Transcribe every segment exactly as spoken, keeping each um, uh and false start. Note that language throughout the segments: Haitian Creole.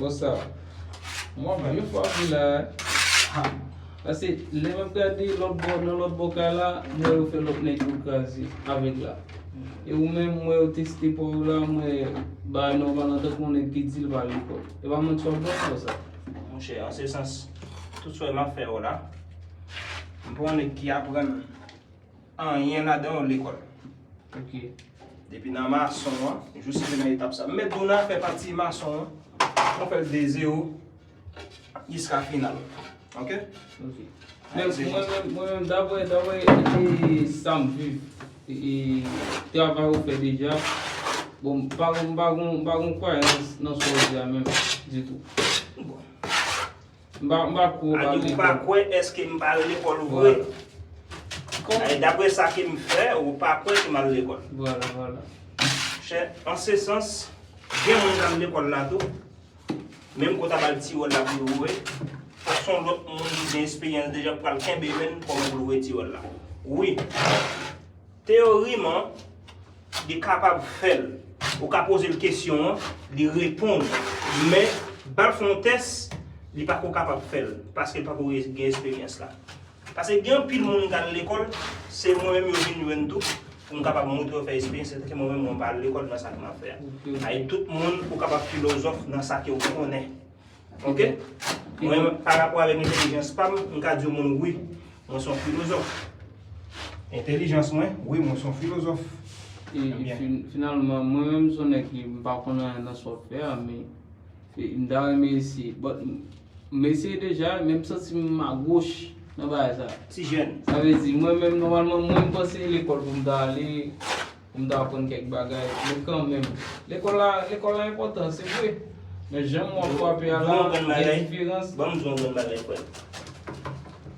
Bon sa, mwen menm yon fwa vin la, paske lè m ap gade lòt bò, nan lòt bò kay la, m wè yo fè lòt nèg yo kraze avèk la. E ou menm, m wè yo teste pa w la, m wè bagay nòmal antanke yon nèg ki di l pa lekòl. E pa manti w ap bay sa. Monchè, an se sans, tout sa m ap fè yo la, m pa yon nèg ki aprann anyen ladan yo lekòl. Ok. Depi nan mason an, jis rive nan etap sa. M mèt di w nan afè pati mason an, mwen fè l de zewo jiska final. Ok? Ok. Men mwen menm, mwen menm, daprè, daprè, e, sa m viv, e, e, travay ou fè deja, bon, m pa, m pa gon, m pa gon kwayans nan sa w di a menm, ditou. Bon. M pa, m pa kwè ou pa al lekòl. Ou pa kwè, èske m pa al lekòl vre? Vwala. Ay, daprè sa ke m fè, ou pa kwè ke m al lekòl. Vwala, vwala. Chè, an se sans, gen moun k al lekòl la tou. Menm kote ap al ti wòl la pou yo voye. Fòk se yon lòt moun ki gen esperyans deja pou al kenbe menm kòman pou l voye ti wòl la. Wi. Teyoriman, li kapab fè l. Ou ka poze l kesyon an, li reponn. Men, ba l fè yon tès, li pako kapab fè l, paske l pako gen esperyans la. Paske gen anpil moun k al lekòl, se mwen menm yo vin jwenn tou, pou m kapab montre yo fè esperyans, se ke mwen menm mwen pa al lekòl nan sa ke m ap fè a. Ok. Ay, tout moun, ou kapab filozòf nan sa ke ou konnen. Ok? Mwen, pa rapò avèk entèlijans pa m, m ka di yon moun, wi, mwen se yon filozòf. Entèlijans mwen, wi, mwen se yon filozòf. E, e fin-, finalman, mwen menm, se yon nèg ki m pa konn anyen nan sa w ap fè a, men, e, m ta renmen eseye. But, m, m eseye deja, men m santi m agoch nan bagay sa. Ti jèn. Sa vle di, mwen menm, nòmalman, mwen, m panse lekòl pou m ta ale, pou m ta aprann kèk bagay. Men kanmenm, lekòl la, lekòl la enpòtan, se vre. Men jan m wè w frape a la, gen diferans. Ban m di w yon grenn bagay, frè m.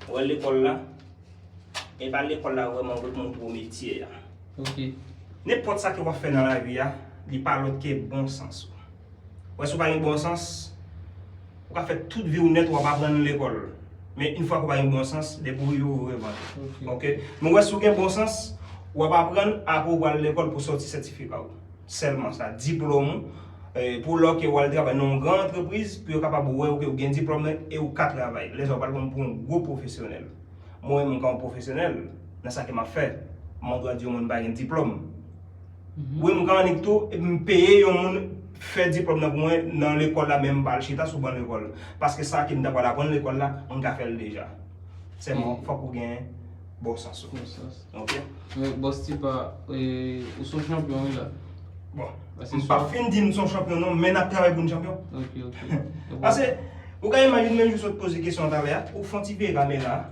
Ou wè lekòl la, e pa lekòl la vrèman pou l montre w metye a. Ok. Nenpòt sa ke w ap fè nan lavi a, li pa lòt ke bon sans ou. Wè, si w pa gen bon sans, ou ka fè tout vi w nèt, w ap aprann lekòl. Men yon fwa ke w pa gen bon sans, depi w rive, ou revante. Ok. Ok? Men wè, si w gen bon sans, w ap aprann, apre w pral lekòl pou sòti sètifika w. Sèlman sa, diplòm ou, eh, pou lè ke w al travay nan yon gran antrepriz, pou yo kapab wè w ke w gen diplòm nan e w ka travay. Lè sa w pral pran pou yon gwo pwofesyonèl. Mwen menm, m ka yon pwofesyonèl nan sa ke m ap fè. M an dwa di yon moun pa gen diplòm. Mhm. Wi, m ka annik tou, m peye yon moun fè diplòm nan pou mwen nan lekòl la, men m pa al chita sou ban lekòl. Paske sa ke m ta pral aprann lekòl la, m ka fè l deja. Sèlman, fòk ou gen bon sans ou. Bon sans. Ok? Men, Bòs Tipa, e, ou se yon chanpyon, wi, la. Bon, m p ap fin di m se yon chanpyon, non, men n ap travay pou n chanpyon. Ok, ok. Paske, ou ka imajine menm jan w sot poze kesyon an talè a, ou fè yon ti vire kamera a,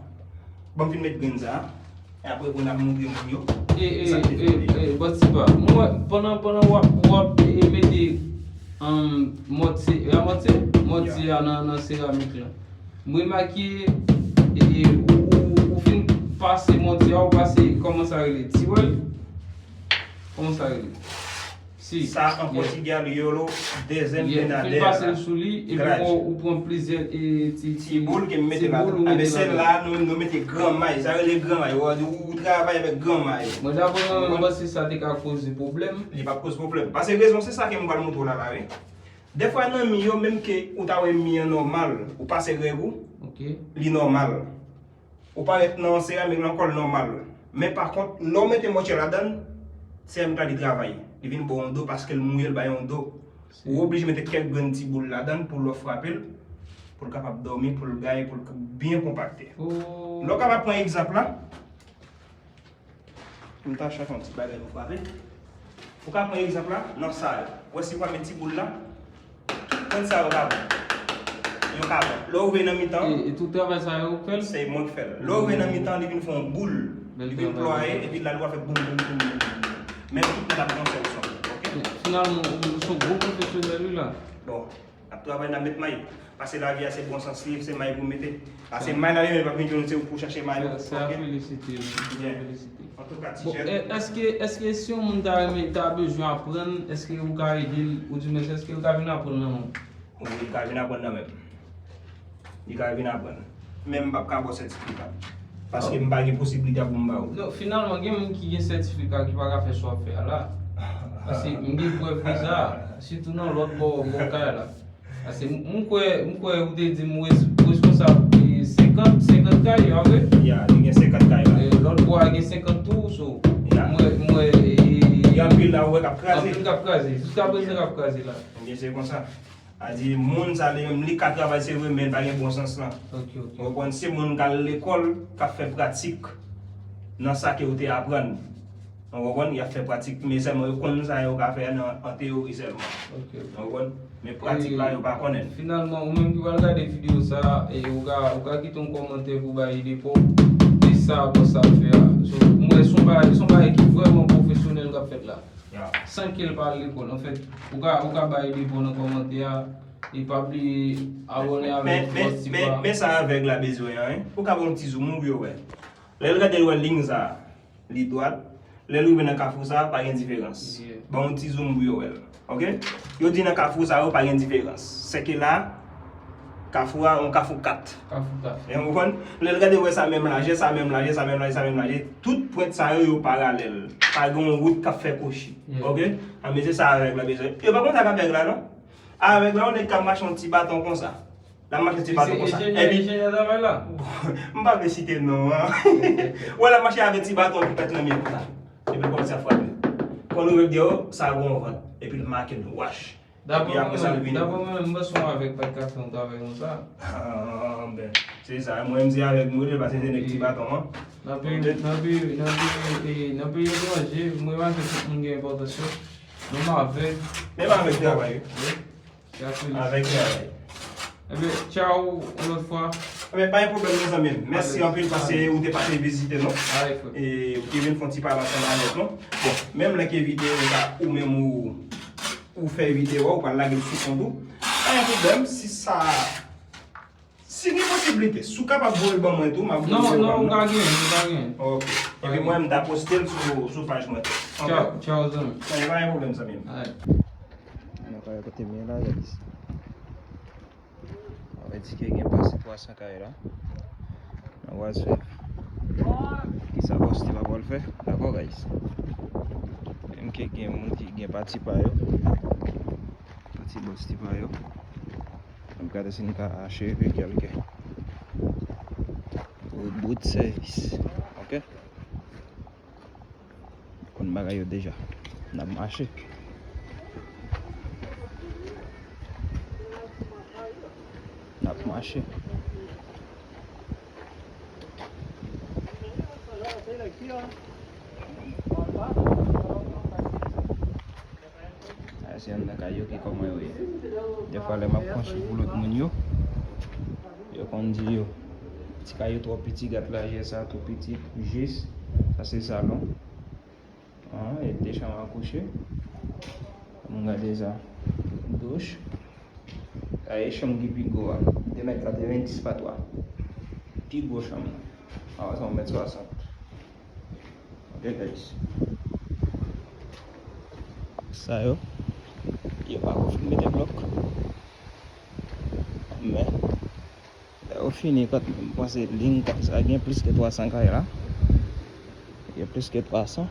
ban m fin met grenn sa a, e apre pou n ap montre moun yo. E, e, sa k te e, fè deja. E, Bòs Tipa, mwen, pandan, pandan w ap, w ap, e, mete, um, mòtye, e a mòtye? Mòtye a nan, nan seramik la. M remake, e, e, ou, ou, ou fin pase mòtye a, ou pase, kòman sa rele? Tiwèl? Kòman sa rele? Si. Sa, an pòtigè, yo rele dezenpenadera. Yeah, ou fin pase l sou li, epi ou, ou pran plizyè, e, ti, ti boul ke m mete la. Ti boul ou mete la. A, men se la nou, nou mete granmay. Sa rele granmay. Ou, ou travay avèk granmay. Mwen, daprè mwen, mwen panse sa te ka koze pwoblèm. Li p ap koz pwoblèm. Paske rezon, se sa ke m pral montre w la, la, wi. Dèfwa nan mi yo, menm ke ou ta wè mi an nòmal, ou pase règ ou, ok, li nòmal. Ou parèt nan seramik lan, kò l nòmal. Men pa kont, lè w mete mòtye ladan l, seramik la li travay. Li vin ba w yon do paske l mouye, l bay yon do. Ou oblije mete kèk grenn ti boul ladan l pou lè w frape l, pou l kapab dòmi, pou l gaye, pou l byen konpakte. Oh. Lè w kapab pran egzanp la, M ta chache yon ti bagay pou frape. Ou ka pran egzanp la, nan sa yo. Ou wè si w pa met ti boul la, tout grenn sa yo ka bon. Yo ka bon. Lè w rive nan mitan. E, e tout travay sa yo ou k fè l? Se mwen k fè l. Lè w rive nan mitan, li vin fè yon boul. Li vin plwaye, epi la, li va fè boum, boum, boum, boum, boum. Men tout moun ap pran sèl son. Ok? Finalman, ou se yon gwo pwofesyonèl, wi, la. Bon. N ap travay, n ap met may. Paske lavi a se bon sans li ye, se may pou mete. Paske may la li menm, li p ap vin jwenn, se ou pou chache may ou. Se a felisite, wi. Se a felisite. Antouka, ti jèn. Bon, èske, èske si yon moun ta renmen, ta bezwen aprann, èske ou ka ede l, oudimwens, èske l ka vin aprann nan men w? Wi, li ka vin aprann nan men m. Li ka vin aprann. Men m p ap ka ba w sètifika. Paske m pa gen posiblite pou m ba w. Non, finalman, gen moun ki gen sètifika ki pa ka fè sa w ap fè a la. Paske m gen prèv de sa, sitou nan lòt bò, bò kay la. Paske m, m kwè, m kwè ou te di m res-, reskonsab, e, senkant, senkant kay, pa vre? Ya, li gen senkant kay la. E, lòt bò a gen senkant tou, so, Ya. m wè, m wè, e, Gen anpil la ou wè k ap kraze. Anpil k ap kraze. Jiska prezan k ap kraze la. Ebyen, se konsa. A di, moun sa li menm, li ka travay, se vre, men l pa gen bon sans lan. Ok, ok. Ou konprann? Se moun k al lekòl, k ap fè pratik nan sa ke ou te aprann. Ou konprann? Y ap fè pratik, men sèlman yo konn sa yo ka fè nan, an teyori sèlman. Ok, ok. Ou konprann? Men pratik la, yo pa konnen. Finalman, ou menm ki pral gade videyo sa a, e ou ka, ou ka kite yon kòmantè pou bay ide pa w de sa bòs sa ap fè a. So, m wè se yon bagay, se yon bagay ki vrèman pwofesyonèl k ap fèt la. Ya. San ke l pa al lekòl. Anfèt, ou ka, ou ka bay ide pa w nan kòmantè a, e pa bliye abòne avèk Bòs Tipa. Men, men, men sa avèg la bezwen an, wi. Ou ka ba yon ti zoom pou yo wè. Lè l gade l wè liy sa a, li dwat. Lè l rive nan kafou sa a, pa gen diferans. Yeah. Ba yon ti zoom pou yo wè l. Ok? Yo di nan kafou sa yo, pa gen diferans. Sèke la, kafou a, yon kafou kat. Kafou kat. Ou konprann? Lè l gade wè sa menm lajè, sa menm lajè, sa menm lajè, sa menm lajè. Tout pwent sa yo, yo paralèl. Pa gen yon wout k ap fè kwochi. Yeah. Ok? A, men se sa avèg la bezwen. Yo pa konn sa k avèg la, non? Avèg la, yon nèg k ap mache yon ti baton konsa. L ap mache ti baton konsa. Epi, enjenyè travay la. Bon, m pa vle site non an. Wè, l ap mache avèk ti baton pou pèt nan men konsa. Epi l kòmanse ap frape. Kon nou wè deyò, sa gon vant. Epi l make l wach. Epi apre sa, l vini. Daprè mwen, m panse yon avèg pa t ka fè yon travay konsa. Ah, ben, se sa. Mwen, m di avèg m rele, paske se nèg ti baton an. Nan peyi, nan peyi, nan peyi, e, nan peyi etranje, mwen panse tout moun gen enpòtans yo. Menm avèg. Menm avèg travay, wi. Wi. Avèk travay. Ebyen, tchaw, yon lòt fwa. Ebyen, pa gen pwoblèm, mezanmi. Mèsi anpil paske ou te pase vizite nou. E ou te vin fè yon ti pale ansanm avèk nou. Bon, menm lè ke videyo sa, ou menm ou, ou fè videyo a, ou pral lage l sou kont ou. Pa gen pwoblèm, si sa, si gen posiblite, si w kapab voye l ban mwen tou, m ap voye l ban nou. Non, non, ou ka genyen, ou ka genyen. Ok. Epi mwen, m ta poste l sou, sou paj mwen tou. Tchaw, tchaw, zanmi. Pa gen pwoblèm, zanmi m. Alright. Nan kay kote m ye la, guys. Sa vle di ke gen pase twa san kay la. N a pral swiv kisa Bòs Tipa pral fè. Dakò, guys? Menm ke gen moun ki gen pati pa yo. Pati Bòs Tipa yo. N ap gade si n ka acheve kèlke bout, bout sèvis. Ok? Konn bagay yo deja. N ap mache. N ap mache. Sa se anndan kay yo ki kòman yo ye. Dèfwa lè m ap konstwi pou lòt moun yo, yo konn di yo, ti kay yo twò piti, gad lajè sa tou piti, jis, sa se salon. An, e de chanm a kouche. Ann gade sa. Douch. Sa e chanm ki pi gwo a. De mèt katrevenndis pa twa. Pi gwo chanm nan. A, se yon mèt swasant. Ok, guys. Sa yo, yo pako fin mete blòk. Men, lè yo fini, kòt, m panse liy sa gen plis ke twa san kay la. Gen plis ke twa san.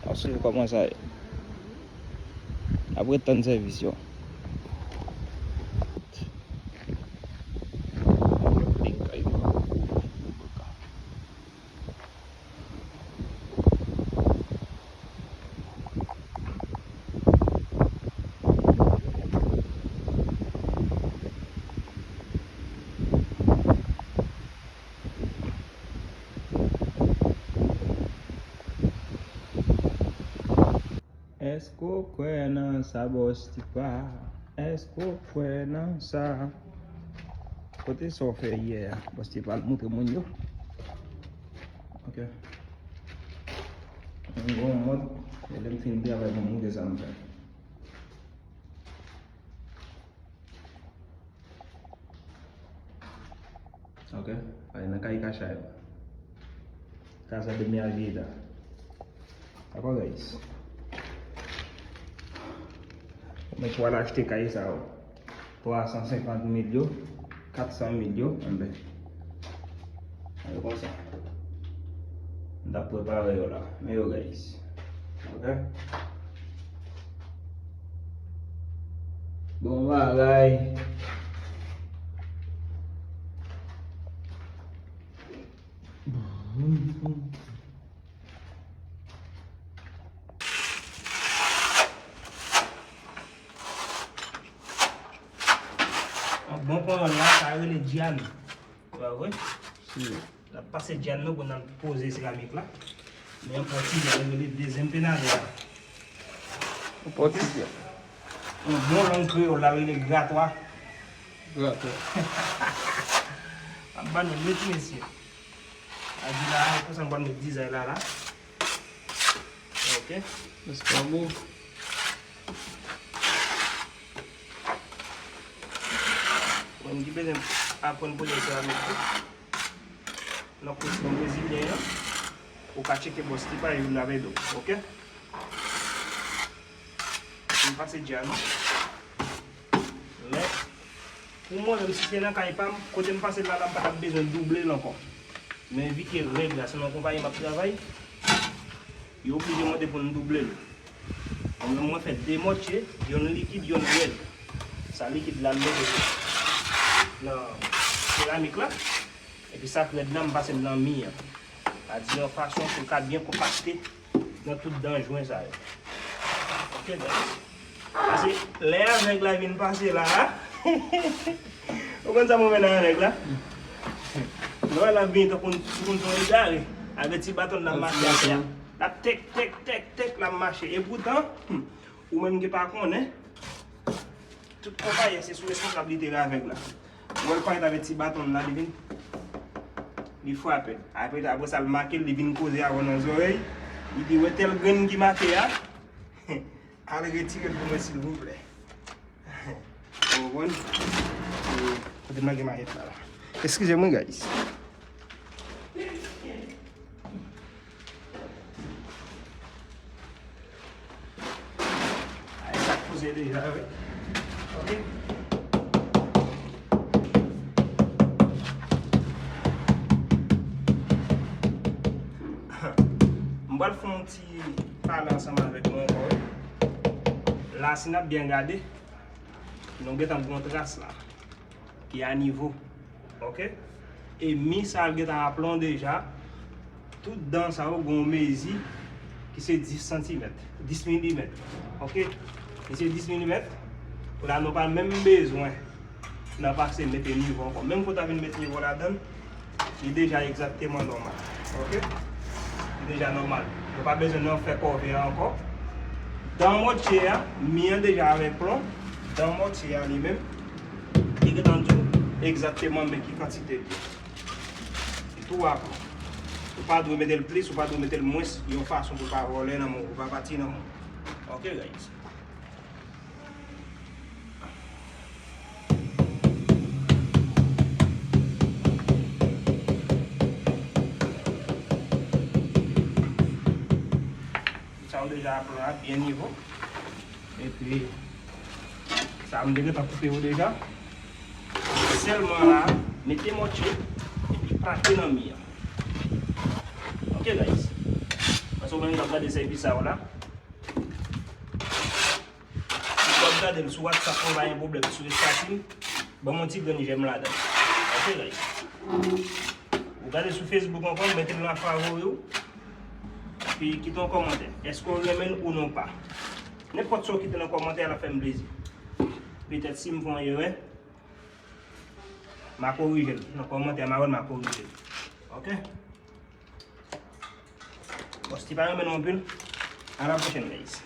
N ap swiv kòman sa ye. N ap ret tann sèvis yo. Liy kay yo. Èske w kwè nan sa, Bòs Tipa? Èske w kwè nan sa? Kote sa w fè yè a? Bòs Tipa al montre moun yo. Ok. Mwen gen yon mòd, e lè m fin travay, mwen montre sa m fè. Ok? Pale nan kay Kacha yo. Casa de mi vida. Dakò, guys? Mwen pral achte kay sa yo. Twa san senkant mil yo, kat san mil yo, enben. Yo konsa. M t ap prepare yo la. Men yo, guys. Ok? Bon bagay. Yon bon pawòl la, sa rele Djani. Pa vre? Si. N ap pase djàn nou pou n al poze seramik la. Men yon pòti djàn rele dezenpenadè a. Yon pòti djàn. Yon bon lang kreyòl la rele gratwa. Gratwa. Ap ban nou met mesye. A di la, konsa n pral met dizay la la. Ok. Eskanbo. Moun ki bezwen aprann poze seramik tou. Nan kouti brezilyen an, ou ka tcheke bòs li pa youn avè do, ok? M pase djàn. Men, pou mwen menm, si se nan kay pa m, kote m pase l la, la m pa t ap bezwen double l ankò. Men vi ke règ la, se nan konpayi m ap travay, yo oblije mande pou n double l. Mwen menm, mwen fè de mòtye, yonn likid, yonn rèd. Sa likid la, m mete nan seramik la. Epi sa k rèd la, m pase l nan mi an. Sa di yon fason pou l ka byen konpakte nan tout dan jwen sa yo. Ok, guys. Paske lè avèg la vin pase la, ou konn sa mwen wè nan avèg la? Lè w wè l ap vini tankou yon, tankou yon egare, avèk ti baton l ap mache atè a. L ap tèk, tèk, tèk, tèk, l ap mache. Epoutan, ou menm ki pa konnen, tout konpayi se sou responsablite avèg la. Ou wè l parèt avèk ti baton l la, li vin, li frape l. Apre, apre sa, l make l, li vin koze avè w nan zòrèy. Li di, "Wè tèl grenn ki make a, al retire l pou mwen, silvouplè." Ou konprann? E, kote m lage mayèt la, la. Eskize mwen, guys. Ay, sa poze deja, wi. Ok. M pral fè yon ti pale ansanm avèk nou ankò, wi. La, si n ap byen gade, nou gentan gen yon tras la ki a nivo. Ok? E mi sa l gentan aplon deja. Tout dan sa yo gen yon mezi ki se dis santimèt, dis milimèt. Ok? Li se dis milimèt. La, nou pa menm bezwen nan pase mete nivo ankò. Menm kote a vin met nivo ladan l, li deja egzakteman nòmal. Ok? Li deja nòmal. Nou pa bezwen nan fè kòve a ankò. Dan mòtye a, mi an deja avèk plon. Dan mòtye a li menm, li gentan di w egzakteman men ki kantite l ye. Li tou a plon. Ou pa dwe mete l plis, ou pa dwe mete l mwens, yon fason pou l pa vole nan men w, pou l pa pati nan men w. Ok, guys? Sa yo deja ap la, byen nivo. Epi, sa m te gentan koupe yo deja. Sèlman la, mete mòtye, epi pate nan mi an. Ok, guys? Paske ou menm k ap gade sèvis sa yo la. Si w ap gade m sou WhatsApp, mwen pa gen pwoblèm sou estati m. Ban m yon ti grenn jèm ladan. Ok, guys? Ou gade sou Facebook ankò, mete l nan favori w. Epi kite yon kòmantè. Èske w renmen l ou non pa? Nenpòt sa w kite nan kòmantè a, l ap fè m plezi. Petèt si m fè yon erè, m a korije l. Nan kòmantè a, m a wè l, m a korije l. Ok? Bon, si pa renmen non pil, à la prochaine, guys.